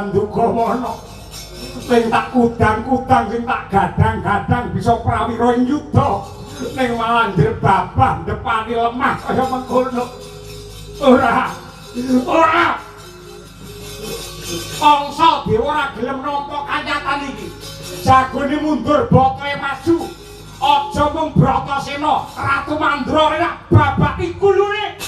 Andugawana. Sing tak kudang-kudang, sing tak gadang-gadang bisa prawira ing yuda. Ning malah njrebabah ndepani lemah kaya mengkono. Ora. Ora. Kangsa dewa ora gelem nampa kanyatan iki. Jagone mundur botoe maju. Aja mung Bratasena, Ratu Mandra rek babaki kulune.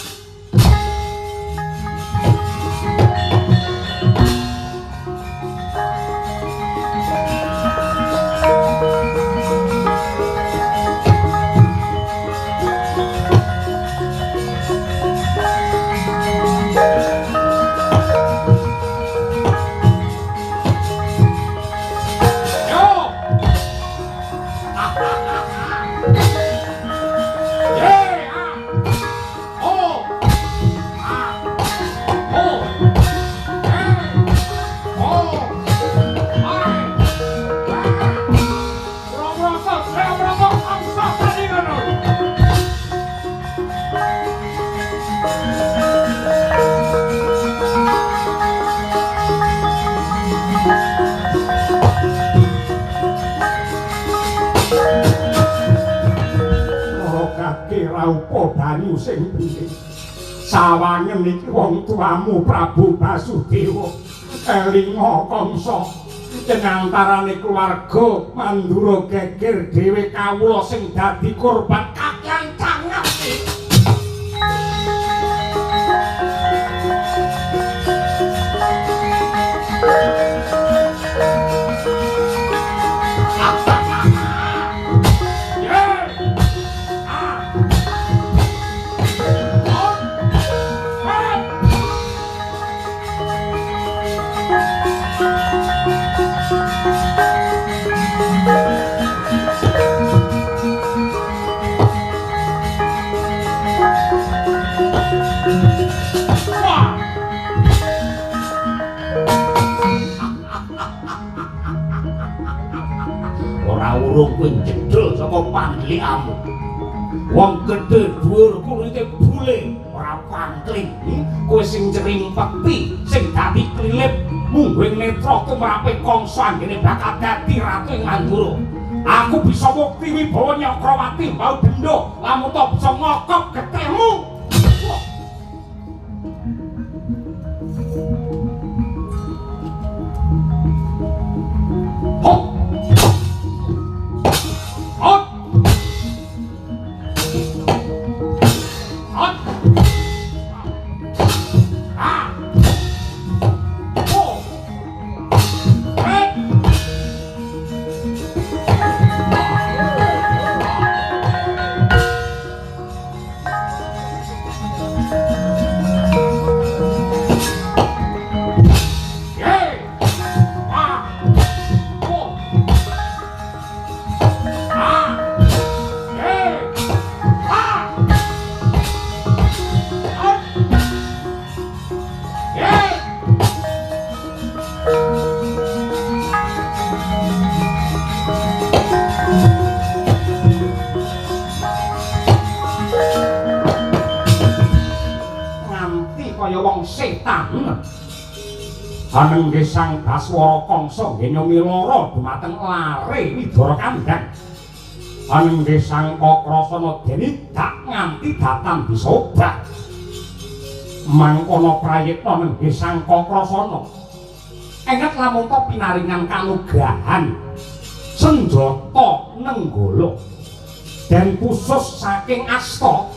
Raupa banyu sing bening. Sawangen iki wong tuamu Prabu Basudewa. Elinga Kangsa yen antarane keluarga Mandura geger dhewe kawula sing dadi korban kakean cangap. Ora urung kowe jedul saka pandlikamu. Wong gedhe dhuwur kulite bule, ora pangkling. Kowe sing crimpeti, sing dadi klilip mungguing netra tumrape Kangsa anggene bakal dadi ratu ing Mandura. Aku bisa mukti wibawa Nyakrawati mbau bendho, lamun ta bisa ngokop getihmu. Hop. Hop. Hop. Ah. Oh. Eh. Ye. Ah. Oh. Ah. Ye. Ah. Hop. Ye. Nganti kaya wong setan. Anengge Sang Baswara Kangsa nggih milara dumateng lare Widara Kandhang. Anengge Sang Kakrasana dene dak nganti datan bisa obah. Mangkono prayitna nengge Sang Kakrasana. Enget lamun ta pinaringan kanugrahan senjata Nenggala den khusus saking asta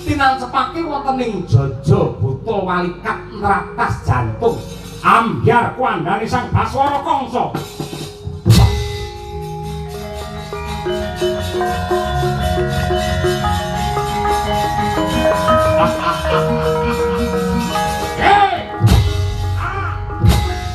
tinancepake wonten ing jaja butul walikat nratas jantung ambyar kuandhane Sang Baswara Kangsa. Hey! Ah! Ah!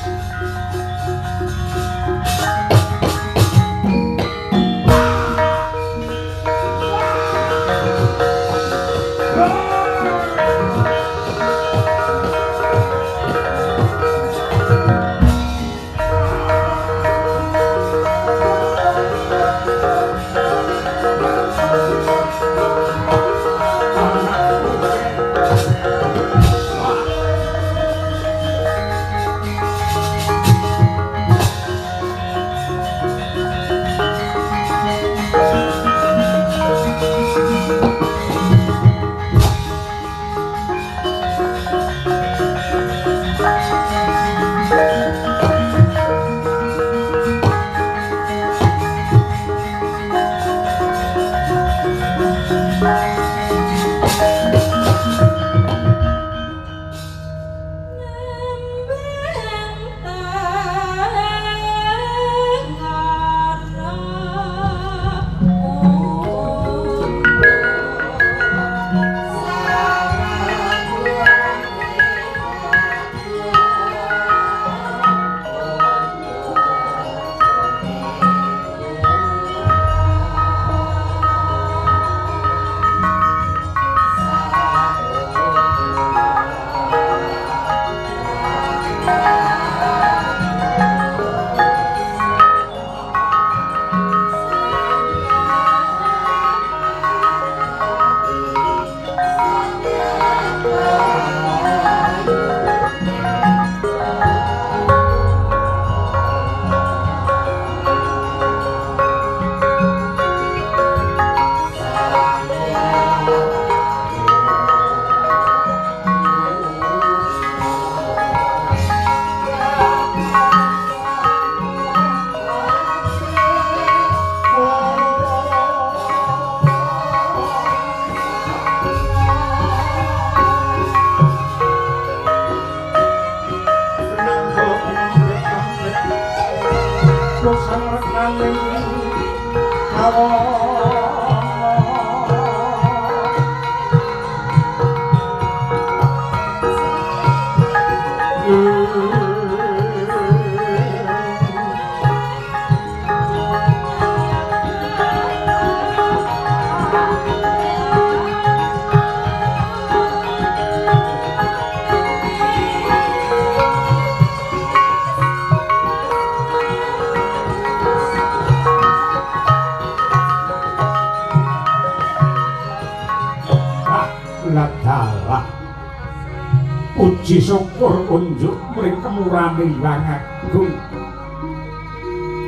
Puji syukur kunjuk mring kemurane Hyang Agung.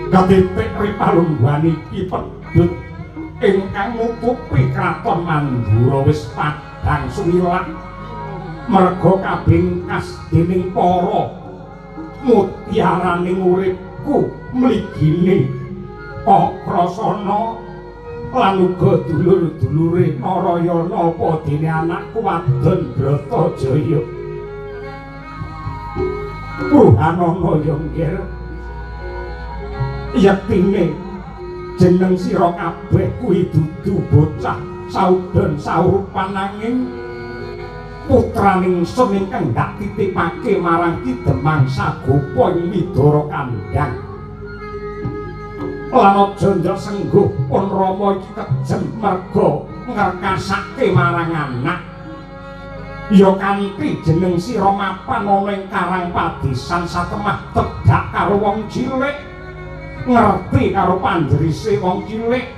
Katitik ripalungguhan iki pedhut ingkang nutupi kraton Mandura wis padhang suwilak merga kabingkas dening para mutiaraning uripku mligine Kakrasana lan uga dulur-dulure Narayana apa dene anakku wadon Bratajaya. Pruhanana ya nggih, yektine jeneng sira kabeh kuwi dudu bocah saudon saurupan nanging putraning sun ingkang ndak titipake marang Ki Demang Sagopa ing Widara Kandhang. Lan aja ndak sengguh pun Rama iki kejem merga ngrekasake marang anak. Ya kanthi jeneng sira mapan ana ing karang padesan satemah tedhak karo wong cilik, ngerti karo panjerise wong cilik.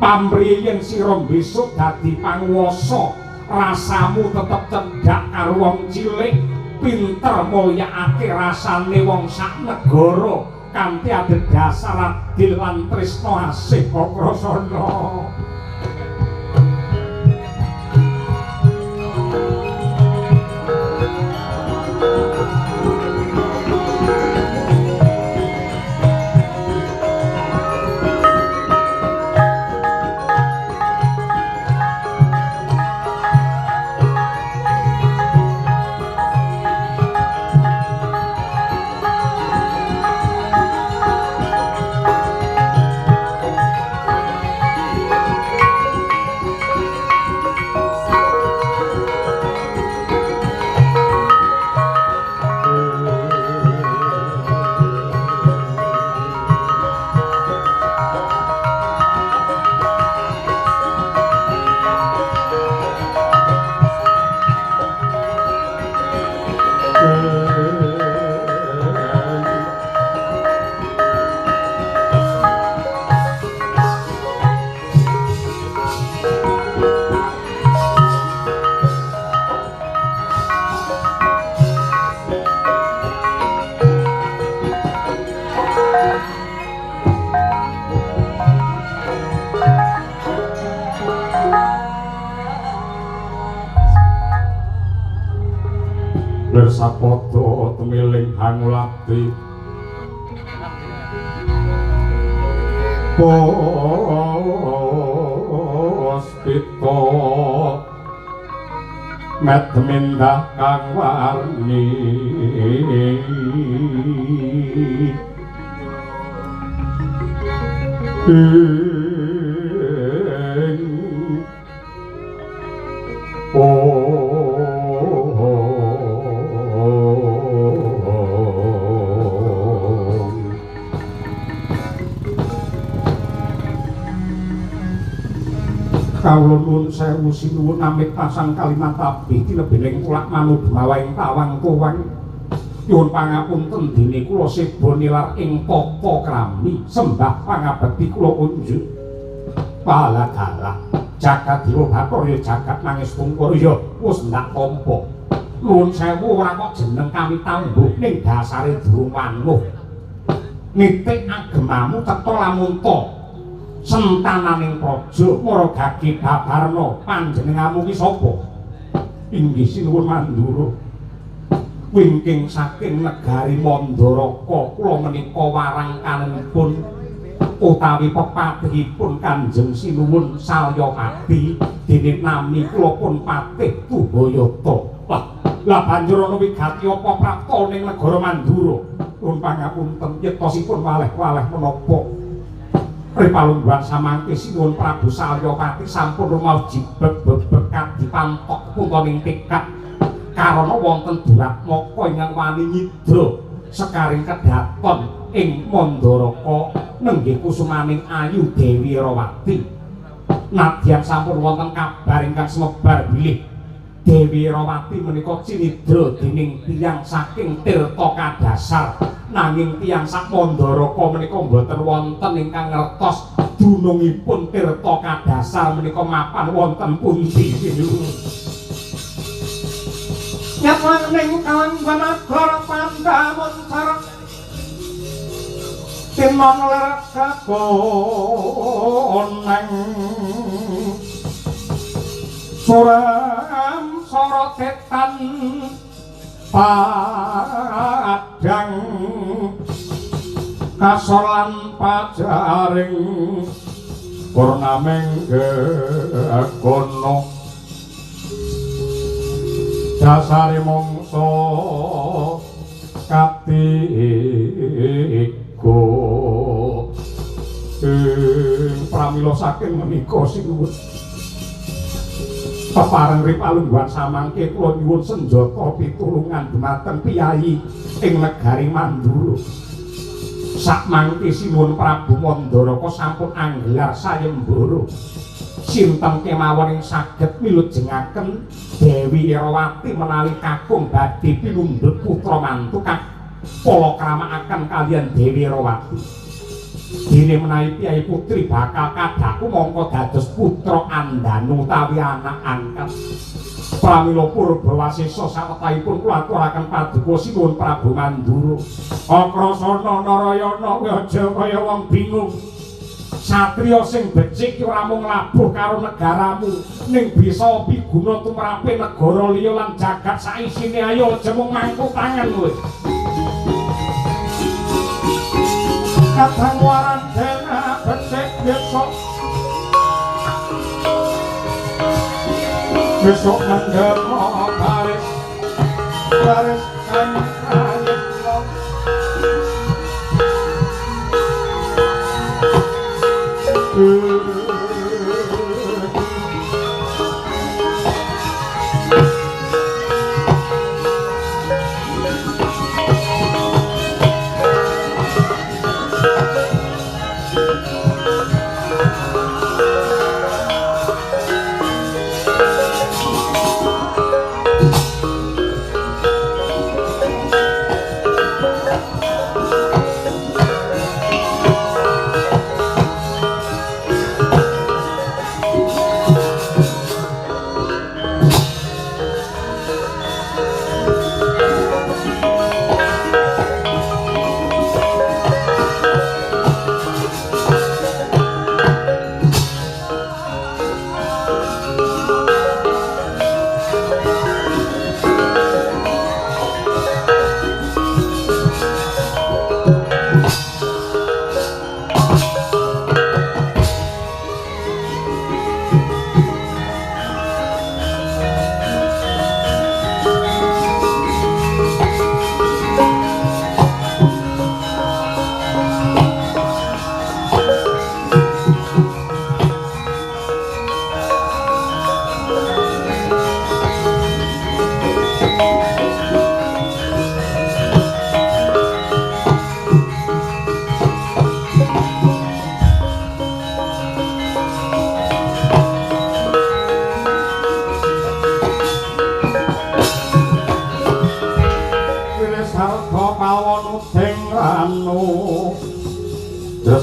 Pamrih yen sira besok dadi panguwasa, rasamu tetep cedhak karo wong cilik, pinter mulyakake rasane wong sak negara kanthi adhedhasar adil lan tresna asih Kakrasana. Sapada temiling hangulati puspita medmindah kang warni Kawula nuwun sewu sinuwun amit pasang kalimat tabih tinebening kulak manudmawaing tawang kowang. Nyuwun pangapunten dene kula seba nilar ing tata krami sembah pangabekti kula unjuk. Paladalah jagat dewa Bathara ya jagat nangis tungkur ya wis ndak tampa. Nuwun sewu ora kok jeneng kami tambuh ning dasare durung wanuh. Nitik agemamu cetha lamun ta. Sentananing praja mara gage babarna panjenenganmu ki sapa? Inggih sinuwun Mandura. Wingking saking negari Mandaraka kula menika warang kanenipun utawi pepatihipun Kanjeng Sinuwun Salyapati dene nami kula pun Patih Tuhayata. Wah, lah banjur ana wigati apa prapta ning negara Mandura? Nuwun pangapunten yetosipun waleh-waleh menapa? Ripalungguhan samangke sinuwun Prabu Salyapati sampun rumaos jibeg bebek kadipantok puntoning tekad karana wonten duratmaka ingkang wani nyidra sekaring kedaton ing Mandaraka nenggih kusumaning Ayu Dewi Rawati. Nadyan sampun wonten kabar ingkang semebar bilih Dewi Rawati menika cinidra dening tiyang saking Tirta Kadasar, nanging tiyang sak Mandaraka menika mboten wonten ingkang ngertos dunungipun Tirta Kadasar menika mapan wonten pundi. Nyatwaning kalanggan agara pandamuncar tinon ler kagoneng suram sorotetan padang kasolan pajaring purnaming gegono dasare mangsa katiga. Ing pramila saking menika sinuwun pepareng ripalungguhan samangke kula nyuwun senjata pitulungan dumateng piyayi ing negari Mandura. Sakmangke sinuwun Prabu Mandaraka sampun anggelar sayembara. Sinten kemawon ing saged milujengaken Dewi Irawati menawi kakung badhe pinundhut putra mantu kang palakrama kaliyan Dewi Irawati. Dene menawi piyayi putri bakal kadaku mongko dados putra andanu utawi anak angkat. Pramila purbawasesa sawetahipun kula aturaken paduka sinuwun Prabu Mandura. Akrasana Narayana kowe aja kaya wong bingung. Satriya sing becik ora mung labuh karo negaramu, ning bisa piguna tumrape negara liya lan jagat saisine. Ayo aja mung mangku tangan kowe. Kadang warandena becik besok besok mendem baris baris kang prayitna.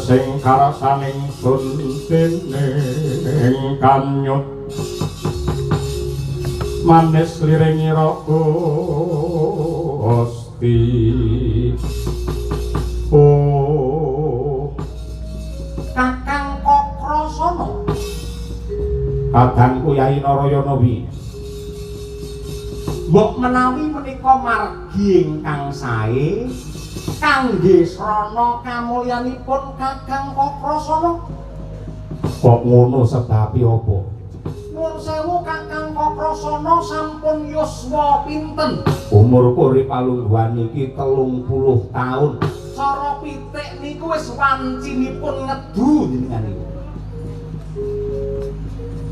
Sing karasaning sun dening kanyut manis liringira Gusti. Oh Kakang Kakrasana, kadangku Yai Narayana wi mbok menawi menika margi ingkang sae kangge srana kamulyanipun Kakang Kakrasana. Kok ngono sebabe apa? Nuwun sewu Kakang Kakrasana sampun yuswa pinten? Umurku ripalungguhan iki 30 taun. Cara pitik niku wis wancinipun ngedu jenengan niku.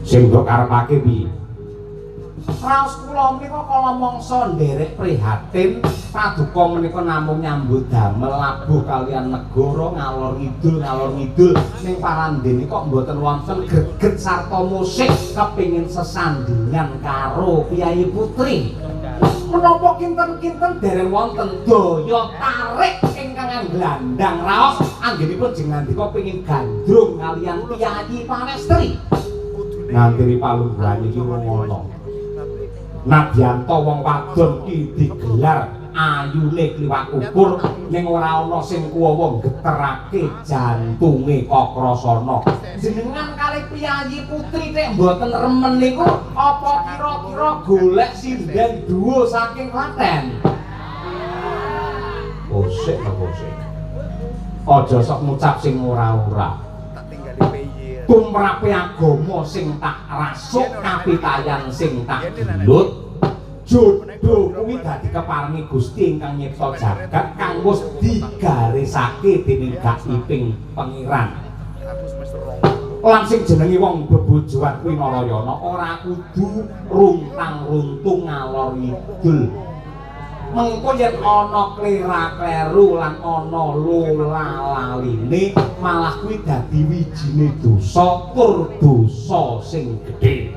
Sing mbok karepake piye? Raos kula menika kala mangsa nderek prihatin paduka menika namung nyambut damel labuh kaliyan negara ngalor ngidul ning parandene kok mboten wonten greget sarta musik kepingin sesandingan karo Piyayi Putri. Menapa kinten-kinten dereng wonten daya tarik ingkang nglandang raos anggenipun jengandika pengin gandrung kaliyan Piyayi Pawestri. Ngantiri palungguhan iki ngono. Nadyanto wong wadon ki digelar ayune kliwat ukur ning ora ana sing kuwawa geterake jantunge Kakrasana. Jenengan kalih Piyayi Putri nek mboten remen niku apa kira-kira golek sinden duo saking Klaten? Kosek ta kosek. Aja sok ngucap sing ora-ora. Tumrape agama sing tak rasuk kapitayan sing tak gelut. Jodoh kuwi dadi keparengi Gusti ingkang nyipta jagat kang wis digarisake dening gaibing Pengiran. Lan sing jenenge wong bebojoan kuwi Narayana ora kudu runtang-runtung ngalor ngidul. Mengko yen ana klera-kleru lan ana lola-laline malah kuwi dadi wijine dosa tur dosa sing gedhe.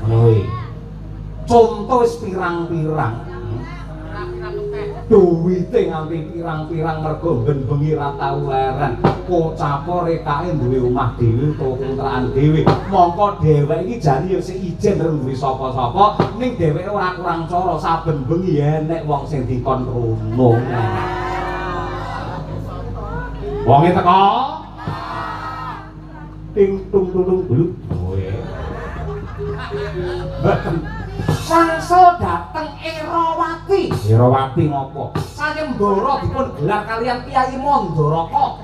Ngono. Conto wis pirang-pirang. Duwite nganti pirang-pirang mergo ben bengi ra tau leren. Kocapo rekake duwe omah dhewe utawa kontrakan dhewe. Mongko dheweke iki jane ya sik ijen duwe sapa-sapa, ning dheweke ora kurang cara saben bengi enek wong sing dikon rono. Wonge teko. Ting tung tung tung bluk. Mboten. Wangsul dateng Erawati. Erawati ngopo? Sayembara dipun gelar kaliyan Piyayi Mandaraka.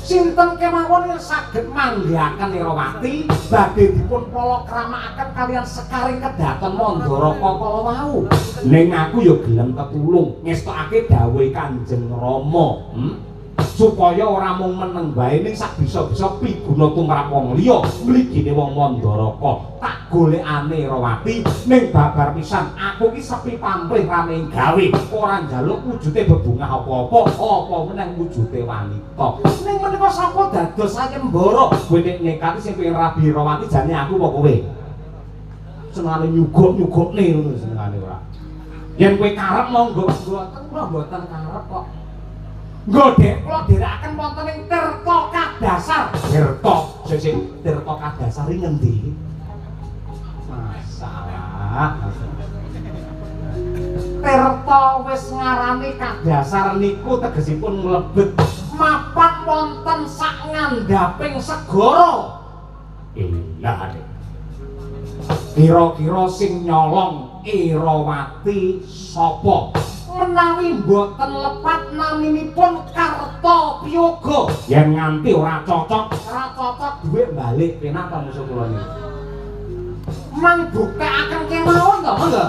Sinten kemawon saged manggihaken Erawati badhe dipun palakramakaken kaliyan sekaring kedaton Mandaraka kala wau. Ning aku ya gelem tetulung ngestokake dawuhe Kanjeng Rama. Supaya ora mung meneng wae ning sak bisa-bisa piguna tumrap wong liya mligine wong Mandaraka. Tak golekane Erawati ning babar pisan aku ki sepi pamrih rame gawe ora njaluk wujude bebungah apa-apa apa meneh wujude wanita. Ning menika sapa dados sayembara kowe nek nekati sing pengen rabi Erawati jane aku apa kowe? Senengane nyugok-nyugokne ngono senengane ora. Yen kowe karep monggo, mboten kula mboten karep kok. Nggodhek kula dherekaken wonten ing Tirta Kadasar. Tirta, sing Tirta Kadasar iki ngendi? Masalah. Tirta wis ngarani Kadasar niku tegesipun mlebet mapan wonten sak ngandhaping segara. Elah. Kira-kira sing nyolong Erawati sapa? Menawi mboten lepat naminipun Kartapyoga. Yen nganti ora cocok, ora cocok dhuwit balik penak ta musuh kula niku. Mang buktekaken kemawon to, monggo.